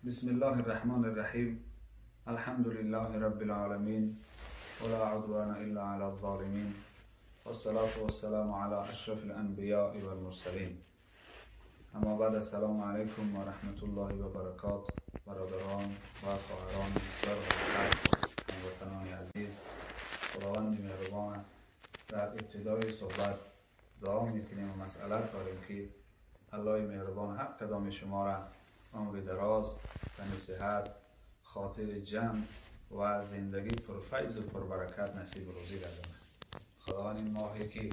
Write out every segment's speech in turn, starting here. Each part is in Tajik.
بسم الله الرحمن الرحیم. الحمد لله رب العالمین ولا عدوان الا علی الظالمین والصلاة والسلام علی اشرف الانبیاء والمرسلین. اما بعد، السلام علیکم و رحمت الله و برکات. برادران و خواهران و هموطنان عزیز، خداوند مهربان در ابتدای صحبت دعا میکنیم و مسئلت داریم که الله مهربان هر کدام شما را عمر دراز، تن صحت، خاطر جمع و زندگی پرفیض و پربرکت نصیب روزی گرداند. خداوند این ماهی که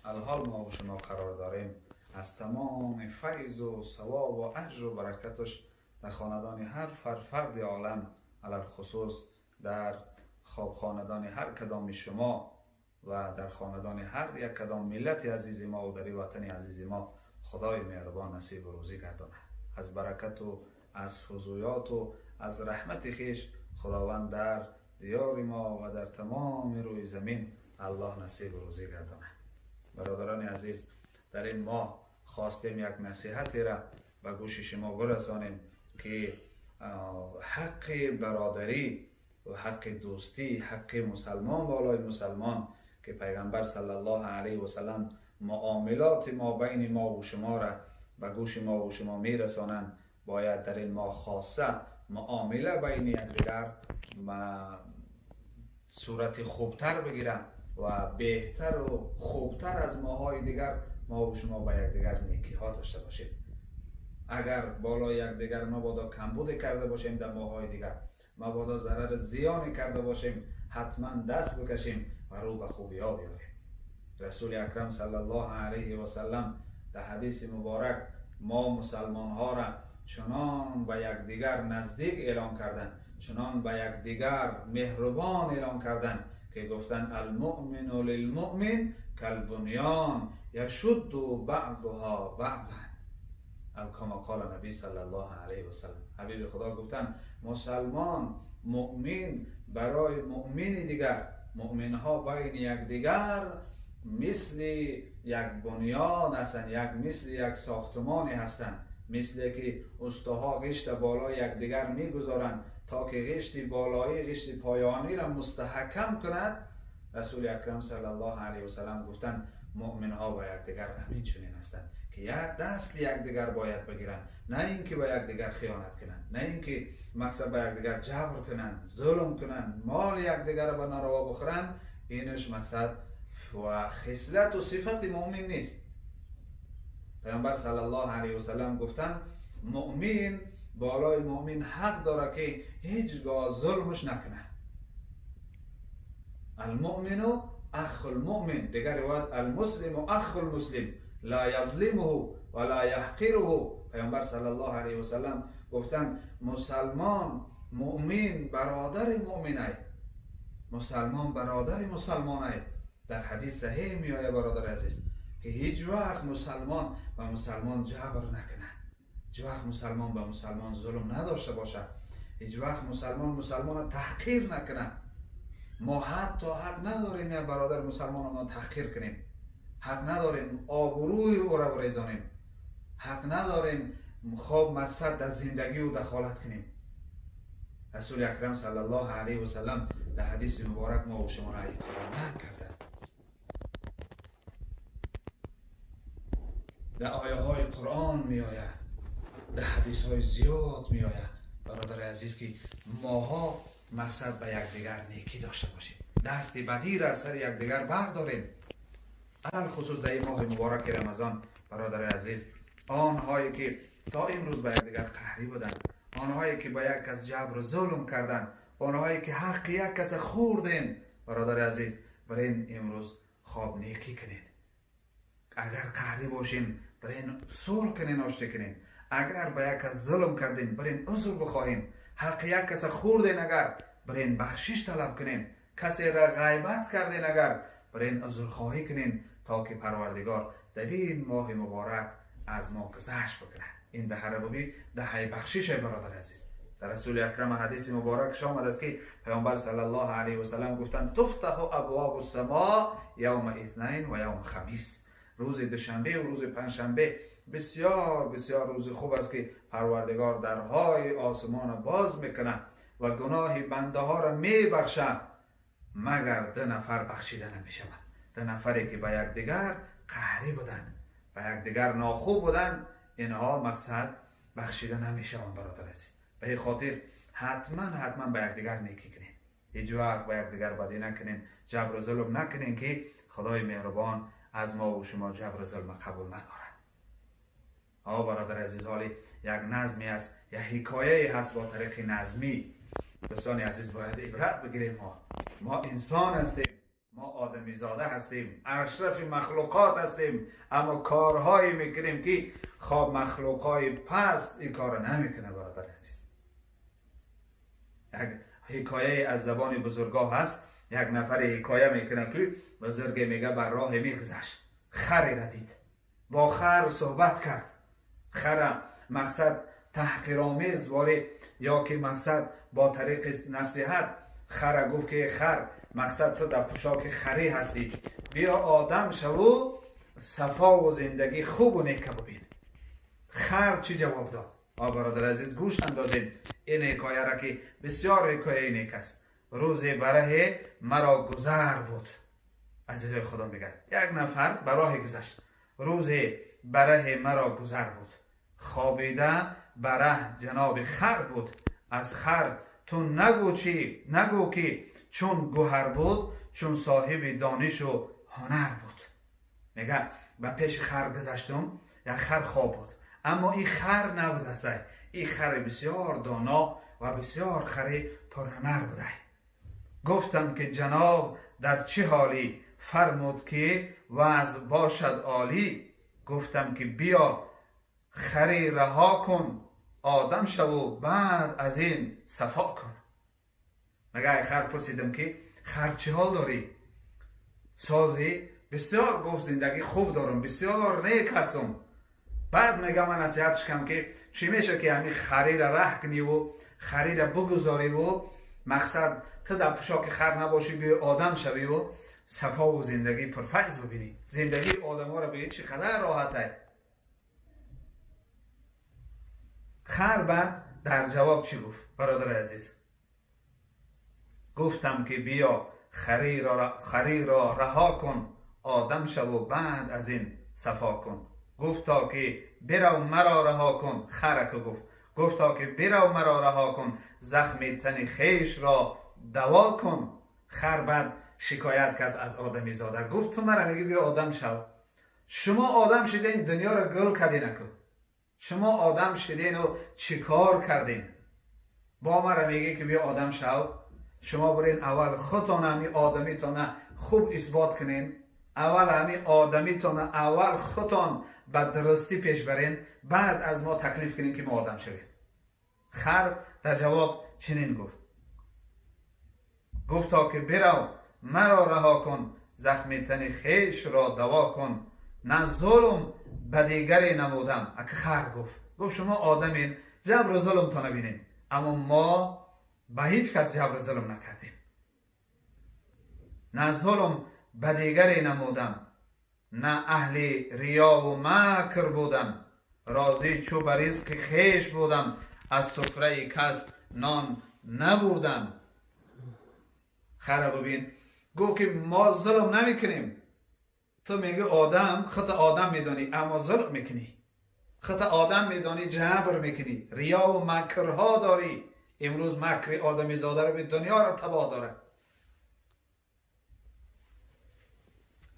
الحال ما و شما قرار داریم از تمام فیض و ثواب و اجر و برکتش در خاندان هر فرد عالم، علی الخصوص در خواب خاندان هر کدام شما و در خاندان هر یک کدام ملت عزیز ما و در وطن عزیز ما خدای مهربان نصیب و روزی گرداند. از برکت و از فضویات و از رحمت خویش خداوند در دیار ما و در تمام روی زمین الله نصیب و روزی گرداند. برادران عزیز، در این ماه خواستیم یک نصیحتی را به گوش شما برسانیم که حق برادری و حق دوستی، حق مسلمان بالای مسلمان که پیغمبر صلی الله علیه و سلم معاملات ما بین ما و شما را به گوش ما و شما میرسانند، باید در این ماه خاصه معامله بین یکدیگر صورت خوبتر بگیرم و بهتر و خوبتر از ماهای دیگر ما و شما با یکدیگر نیکی ها داشته باشیم. اگر بالای یکدیگر مبادا کمبود کرده باشیم در ماهای دیگر، مبادا ضرر زیانی کرده باشیم، حتما دست بکشیم و رو به خوبی ها بیاریم. رسول اکرم صلی الله علیه و سلم در حدیث مبارک ما مسلمان ها را چنان به یکدیگر نزدیک اعلام کردند، چنان به یکدیگر مهربان اعلام کردند که گفتند المؤمن للمؤمن کالبنیان یشد بعضها بعضا، او کما قال نبی صلی الله علیه و سلم. حبیب خدا گفتند مسلمان مؤمن برای مؤمن دیگر، مؤمن ها بین یکدیگر مثل یک بنیاد هستند، یک مثل یک ساختمانی هستند، مثل که استاها غشت بالای یکدیگر میگذارند تا که غشت بالایی غشت پایانی را مستحکم کند. رسول اکرم صلی الله علیه و سلم گفتند مؤمن ها با یکدیگر همین چنین هستند که یک دست یکدیگر باید بگیرند، نه اینکه با یکدیگر خیانت کنند، نه اینکه مقصد با یکدیگر جبر کنند، ظلم کنند، مال یکدیگر را به ناروا بخورند. اینش مقصد و خصلت و صفت مؤمن نیست. پیامبر صلی الله علیه و سلم گفتند مؤمن بالای مؤمن حق داره که هیچگاه ظلمش نکنه. المؤمن اخ المؤمن، دیگر روایت المسلم اخ المسلم لا یظلمه ولا یحقره. پیامبر صلی الله علیه و سلم گفتند مسلمان مؤمن برادر مؤمنه، مسلمان برادر مسلمانه. در حدیث صحیح می آید برادر عزیز که هیچ وقت مسلمان به مسلمان جبر نکنه، هیچ وقت مسلمان به مسلمان ظلم نداشته باشه، هیچ وقت مسلمان مسلمان تحقیر نکنه. ما حتی حق نداریم یا برادر مسلمان ما تحقیر کنیم، حق نداریم آبروی او را بریزانیم، حق نداریم خواب مقصد در زندگی او دخالت کنیم. رسول اکرم صلی الله علیه و سلم در حدیث مبارک ما و شما را احترام کرده. در آیه های قرآن می آید، در حدیث های زیاد می آید برادر عزیز که ماها مقصد به یکدیگر نیکی داشته باشیم، دست بدی را از سر یکدیگر برداریم. علی الخصوص در این ماه مبارک رمضان برادر عزیز، آنهایی که تا امروز به یکدیگر قهری بودند، آنهایی که با یک کس جبر و ظلم کردند، آنهایی که حق یک کس خوردن، برادر عزیز برین امروز خواب نیکی کنین. اگر قهری باشین برین صلح کنین، آشتی کنین. اگر به یک کس ظلم کردین برین عذر بخواهین. حق یک کس خوردین اگر برین بخشش طلب کنین. کسی را غیبت کردین اگر برین عذر خواهی کنین تا که پروردگار در این ماه مبارک از ما گذشت بکنه. این دهه ربوبی دهه بخشش برادر عزیز. در رسول اکرم حدیث مبارک آمده است که پیامبر صلی الله علیه و سلم گفتند تفتح ابواب السماء یوم اثنین و یوم خمیس. روز دوشنبه و روز پنجشنبه بسیار بسیار روز خوب است که پروردگار درهای آسمان باز میکنه و گناه بنده ها را میبخشه، مگر 2 نفر بخشیده نمیشوند. 2 نفری که به یکدیگر قهری بودن، به یکدیگر ناخوب بودن، اینها مقصد بخشیده نمیشوند برادر عزیز. به این خاطر حتما حتما به یکدیگر نیکی کنین، هیچ وقت به یکدیگر بدی نکنین، جبر و ظلم نکنین که خدای مهربان از ما و شما جبر و ظلم قبول ندارد. برادر عزیز، حالی یک نظمی است، یک حکایه هست با طریق نظمی. دوستان عزیز باید عبرت بگیریم. ما انسان هستیم، ما آدمی زاده هستیم، اشرف مخلوقات هستیم، اما کارهایی میکنیم که خواب مخلوقای پست این کار نمیکنه برادر عزیز. یک حکایه از زبان بزرگاه هست، یک نفر حکایه میکنه که بزرگ میگه بر راه میگذشت، خری را دید، با خر صحبت کرد. خر مقصد تحقیرآمیز واری یا که مقصد با طریق نصیحت خر گفت که خر مقصد تو در پوشاک خری هستی، بیا آدم شو، صفا و زندگی خوب و نیک ببین. خر چی جواب داد؟ برادر عزیز گوش اندازید این حکایه را که بسیار حکایه نیک است. روز بره مرا گذر بود. عزیز خدا میگه یک نفر براه گذشت، روز بره مرا گذر بود، خوابیده بره جناب خر بود. از خر تو نگو چی نگو که چون گوهر بود، چون صاحب دانش و هنر بود. میگه به پیش خر گذشتم، یک خر خواب بود، اما این خر نبود است، این خر بسیار دانا و بسیار خر پرهنر بوده. گفتم که جناب در چه حالی؟ فرمود که وضع باشد عالی. گفتم که بیا خری رها کن، آدم شو و بعد از این صفا کن. مگه خر پرسیدم که خر چه حال داری؟ سازی بسیار گفت زندگی خوب دارم، بسیار نیک هستم. بعد میگه من نصیحتش کم که چی میشه که همین خری را ره کنی و خری را بگذاری و مقصد تو در پوشاک خر نباشی، بیا آدم شوی و صفا و زندگی پرفیض ببینی. زندگی آدم ها را به چقدر راحته. خر بعد در جواب چی گفت برادر عزیز؟ گفتم که بیا خری را رها کن، آدم شو و بعد از این صفا کن. گفتا که برو مرا رها کن. خرک گفت، گفتا که برو مرا رها کن، زخم تن خویش را دوا کن. خر بعد شکایت کرد از آدمی زاده، گفت تو مرا میگی بیا آدم شو، شما آدم شدین دنیا را گل کردین، نکن شما آدم شدین و چیکار کردین؟ با مرا میگی که بیا آدم شو، شما برین اول خودتان همی آدمیتان خوب اثبات کنین، اول همی آدمیتان اول خودتان به درستی پیش برین، بعد از ما تکلیف کنین که ما آدم شویم. خر در جواب چنین گفت، گفتا که برو مرا رها کن، زخم تن خویش را دوا کن. نه ظلم به دیگری نمودم. اگه خر گفت، گفت شما آدمین جبر و ظلم تا نبینین، اما ما به هیچ کس جبر و ظلم نکردیم. نه ظلم به دیگری نمودم، نه اهل ریا و مکر بودم. راضی چو به رزق خویش بودم، از سفره کس نان نبردم. خره ببین، گفت که ما ظلم نمیکنیم. تو میگه آدم، خط آدم میدانی اما ظلم میکنی، خط آدم میدانی جبر میکنی، ریا و مکرها داری. امروز مکر آدمی زاده رو به دنیا را تباه داره.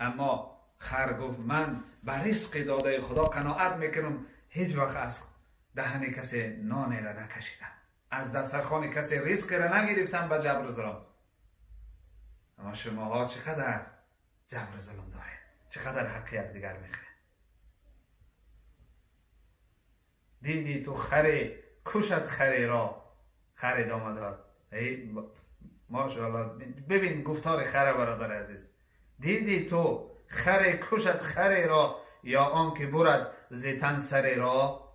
اما خر گفت من به رزق داده خدا قناعت میکنم، هیچ وقت از دهن کسی نان را نکشیدم، از دسترخوان کسی رزق را نگرفتم به جبر ظلم. اما شماها چقدر جبر ظلم دارید، چقدر حق یکدیگر میخورید. دیدی تو خری کشد خری را، خر ادامه داد. ای ماشاءالله، ببین گفتار خر برادر عزیز. دیدی تو خری کشد خری را، یا آن که برد زیتن سری را.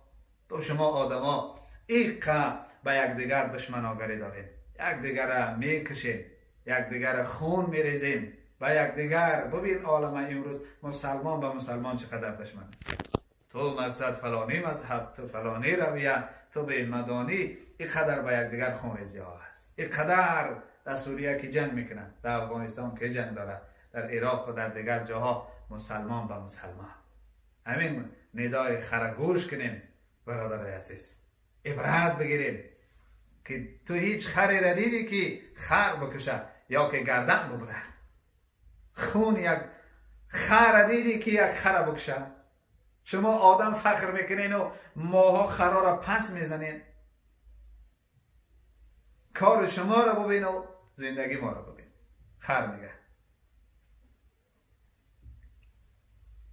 تو شما آدما ایقا به یکدیگر دشمناگری دارین، یکدیگر را میکشین، یکدیگر خون میریزین به یکدیگر. ببین عالم امروز مسلمان به مسلمان چقدر دشمن است. تو مقصد فلانی مذهب، تو فلانی رویه، تو به مدانی. اینقدر به یکدیگر خونریزی ها هست، اینقدر در سوریه که جنگ میکنن، در افغانستان که جنگ داره، در عراق و در دیگر جاها مسلمان به مسلمان. همین ندای خرگوش کنیم برادر عزیز، عبرت بگیریم که تو هیچ خری را دیدی که خر بکشه یا که گردن ببره؟ خون یک خر دیدی که یک خر بکشه؟ شما آدم فخر میکنین و ماها خرا را پس میزنین. کار شما را ببین و زندگی ما را ببین. خر میگه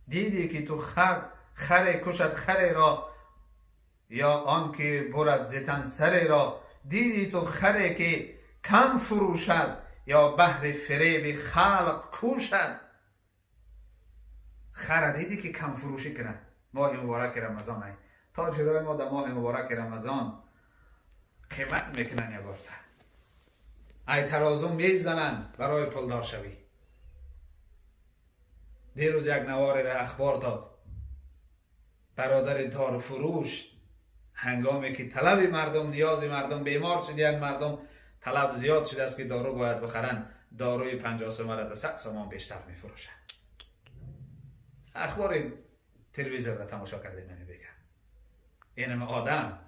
دیدی که تو خر کشد خر را، یا آن که برد زتن سر را. دیدی تو خره که کم فروشد، یا بهر فریب خلق کوشد. خره دیدی که کم فروشی کنه؟ ماه مبارک رمضان ای تاجرای ما در ماه مبارک رمضان قیمت میکنن، یه بارته ای ترازو میزنن برای پولدار شوی. دیروز یک نوار را اخبار داد، برادر دارو فروش هنگامی که طلب مردم، نیاز مردم، بیمار شدن مردم، طلب زیاد شده است که دارو باید بخرن، داروی 50 سومه را 100 سومان بیشتر میفروشن. اخبار تلویزیون را تماشا کرده نمی بگم. اینم آدم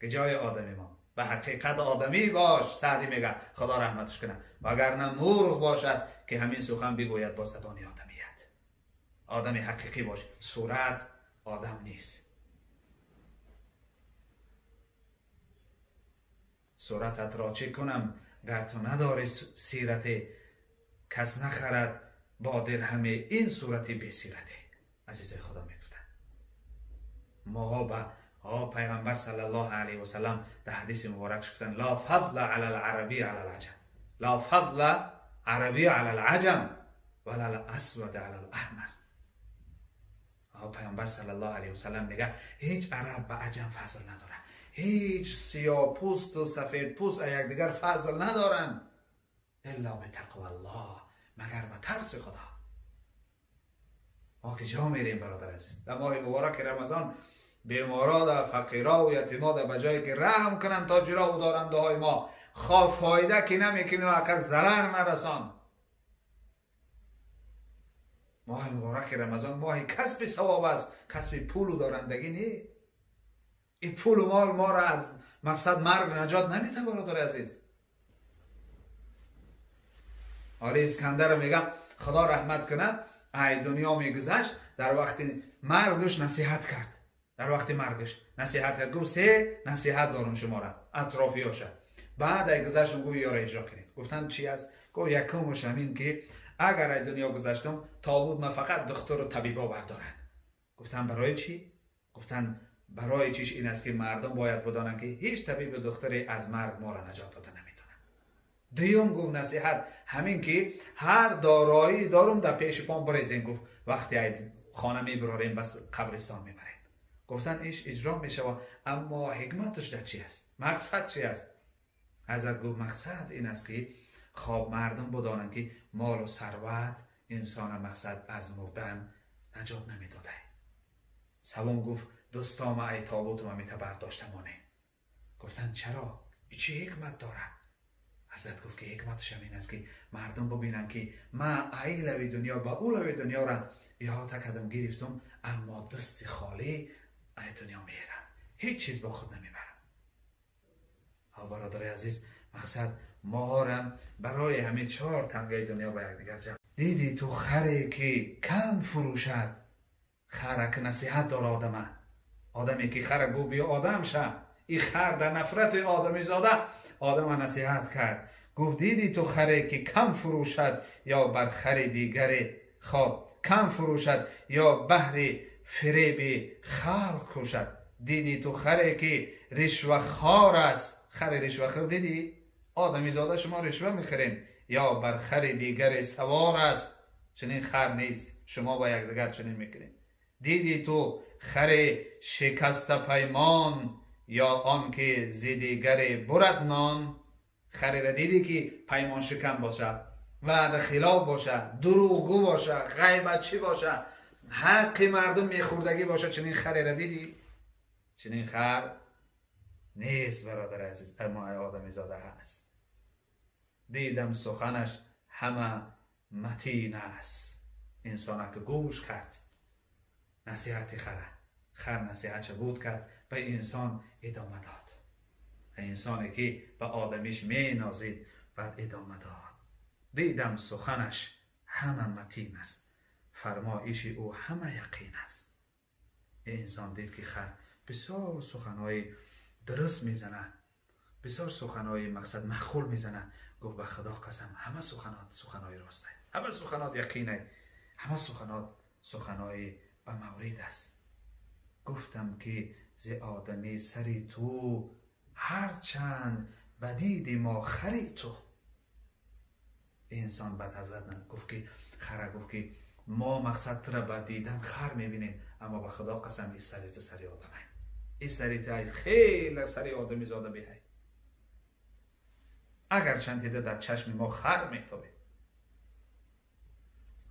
که جای آدمی ما به حقیقت آدمی باش. سعدی میگه خدا رحمتش کنه، وگرنه مرغ باشد که همین سخن بگوید با زبان آدمیت. آدم حقیقی باش، صورت آدم نیست. صورتت را چه کنم گر تو نداری سیرت، کس نخرد با درهم این صورت بی سیرته. عزیزای خدا میگفتن ماها به پیغمبر صلی الله علیه و سلم در حدیث مبارک گفتن لا فضل علی العربی علی العجم، لا فضل عربی علی العجم ولا الاسود علی الاحمر. پیغمبر صلی الله علیه و سلم میگه هیچ عرب به عجم فضل نداره، هیچ سیاه پوست و سفید پوست یکدیگر فضل ندارن، الا به تقوی الله، مگر به ترس خدا. ما که جا میریم برادر عزیز در ماه مبارک رمضان، بیمارا در فقیرا و یتیما در بجایی که رحم کنن تاجرا و دارنده های ما، خواه فایده که نمیکنی و اقل ضرر نرسان. ماه مبارک رمضان ماه کسب ثواب است، کسب پول و دارندگی نی. این پول و مال ما را از مقصد مرگ نجات نمیده برادر عزیز. آره اسکندر میگم خدا رحمت کنه، ای دنیا میگذشت در وقت مرگش نصیحت کرد، در وقت مرگش نصیحت کرد، گفت سه نصیحت دارم شما را اطرافیاشه. بعد ای گذشتم گفت یارا اجرا کنید. گفتن چی است؟ گفت یکمش همین که اگر ای دنیا گذشتم تابوت من فقط دکتر و طبیبا بردارن. گفتن برای چی؟ گفتن برای چیش این است که مردم باید بدانند که هیچ طبیب و دکتری از مرگ ما را نجات داده نمیتونه. دوم گفت نصیحت همین که هر دارایی دارم در پیش پام بریزین. گفت وقتی ای خانه میبراریم بس قبرستان میبریم. گفتن ایش اجرا میشه، اما حکمتش در چی است؟ مقصد چی است؟ حضرت گفت مقصد این است که خواب مردم بدانند که مال و ثروت انسان مقصد از مردن نجات نمیداده. سوم گفت دوستام ای تابوت ما میته برداشته مانه. گفتن چرا؟ چه حکمت داره؟ حضرت گفت که حکمتش این است که مردم ببینن که ما ای لوی دنیا با او لوی دنیا را احاطه کردم گرفتم، اما دست خالی ای دنیا میرم، هیچ چیز با خود نمیبرم. برادر عزیز مقصد ما برای همه چهار تنگه دنیا با یکدیگر جمع. دیدی تو خری که کم فروشد، خره که نصیحت داره آدمه، آدمی که خره گو بیا آدم شه، این خر در نفرت آدمی زاده آدم نصیحت کرد. گفت دیدی تو خری که کم فروشد یا بر خر دیگری خواب کم فروشد یا بهر فریب خلق کوشد. دیدی تو خری که رشوه خوار است، خر رشوه خور دیدی؟ آدمی زاده شما رشوه میخرین، یا بر خر دیگر سوار است، چنین خر نیست، شما با یکدیگر چنین میکنین. دیدی تو خر شکست پیمان یا آن که ز دیگر برد نان. خری را دیدی که پیمان شکن باشه، وعده خلاف باشه، دروغگو باشه، غیبتچی باشه، ҳаққи мардум мехӯрдагӣ бошад, чунин хареро дидӣ? Чунин хар нест, бародари азиз, аммо одамизода ҳаст. Дидам суханаш ҳама матин аст. Инсона ки гӯш кард насиҳати хара, хар насиҳатша буд кард, ба инсон идома дод. Инсоне ки ба одамиш менозид, баъд идома дод. Дидам суханаш ҳама матин аст, фармоиши ӯ ҳама яқин аст. Инсон дид ки хар бисёр суханҳои дуруст мезанад, бисёр суханҳои мақсад маъқул мезанад. Гуфт: ба Худо қасам, ҳама суханот суханҳои росте, ҳама суханот яқине, ҳама суханот суханҳои ба маврид аст. Гуфтам ки зи одамӣ сари ту, ҳарчанд ба диди мо хари ту. Инсон бад ҳазрат гуфт ки хара гуфт ки мо мақсад тура ба дидан хар мебинем, аммо ба Худо қасам, ин сари ту сари одаме, ин сари ту хеле сари одамизода беҳай, агарчанд дида дар чашми мо хар метобед.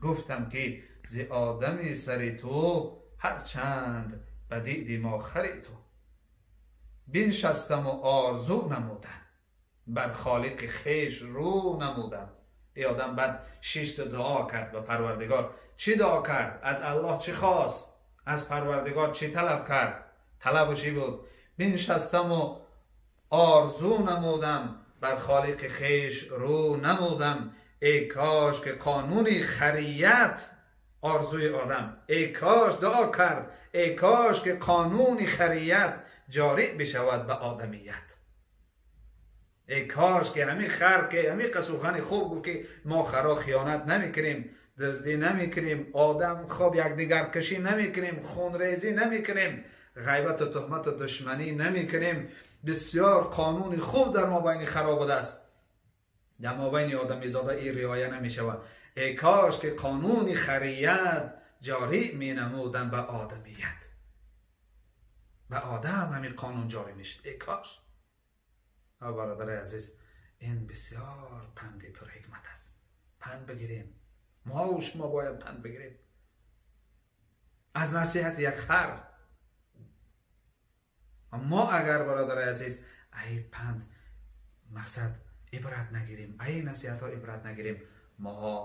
Гуфтам ки зи одами сари ту, ҳарчанд ба диди мо хари ту. Биншастаму орзу намудам, бар холиқи хеш рӯ намудам. Эй одам баъд шишту дуо кард ба Парвардигор. Чӣ дуо кард? Аз Аллоҳ чӣ хост? Аз Парвардигор чӣ талаб кард? Талабу чӣ буд? Биншастаму орзу намудам, бар холиқи хеш рӯ намудам. Эй кош ки қонуни харият, орзуи одам, эй кош, дуо кард, эй кош ки қонуни харият ҷорӣ бишавад ба одамият. Эй кош ки ҳамин хар ки ҳамин сухани хуб гуфт ки мо харо хиёнат намекунем, дуздӣ намекунем, одам хоб якдигаркашӣ намекунем, хунрезӣ намекунем, ғайбату туҳмату душманӣ намекунем, бисёр қонуни хуб дар мобайни харо будааст, дар мобайни одамизода ин риоя намешавад. Эй кош ки қонуни харият ҷорӣ менамуданд ба одамият, ба одам ҳамин қонун ҷорӣ мешуд. Эй кош. Бародари азиз, ин бисёр панди пурҳикмат аст. Панд бигирем, мо шумо бояд панд бигирем аз насиҳати як хар. Мо агар, бародари азиз, ай панд мақсад ибрат нагирем, ай насиҳатҳо ибрат нагирем, моҳо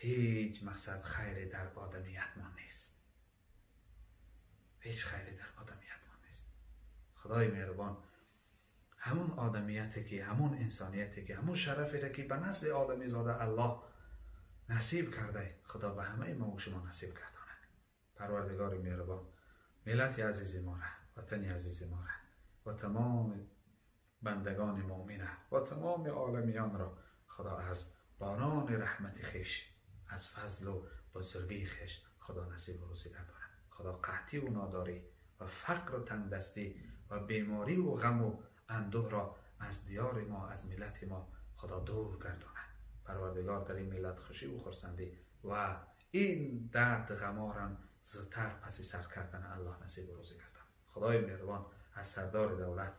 ҳеҷ мақсад хайре дар одамиятмон нест, ҳеҷ хайре дар одамиятмон нест. Худои меҳрубон ҳамон одамияте ки, ҳамон инсонияте ки, ҳамон шарафере ки ба насли одамизода Аллоҳ насиб карда, Худо ба ҳамаи мо шумо насиб гардонад. Парвардигори меҳрубон миллати азизи мора, ватани азизи мора ва тамоми бандагони муъмина ва тамоми оламиёнро Худо аз борони раҳмати хеш, аз фазлу бузургии хеш Худо насибу рӯзӣ гардонад. Худо қаҳтиву нодорӣ ва фақру тангдастӣ ва бемориву ғаму андӯҳро аз диёри мо, аз миллати мо Худо дур гардонад. Парвардигор дар ин миллат хушиву хурсандӣ ва ин дард ғаморам зудтар паси сар кардана Аллоҳ насибу рӯзӣ гардонад. Худои меҳрубон аз сардори давлат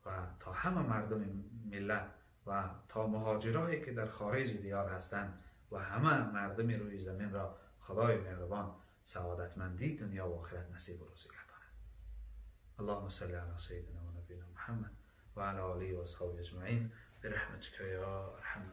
ва то ҳама мардуми миллат ва то муҳоҷироҳе ки дар хориҷи диёр ҳастанд ва ҳама мардуми рӯи заминро Худои меҳрубон саодатмандии дунё ва охират насибу рӯзӣ гардонад. اللهم صل على سيدنا ونبينا محمد وعلى آله وأصحابه أجمعين برحمتك يا أرحم.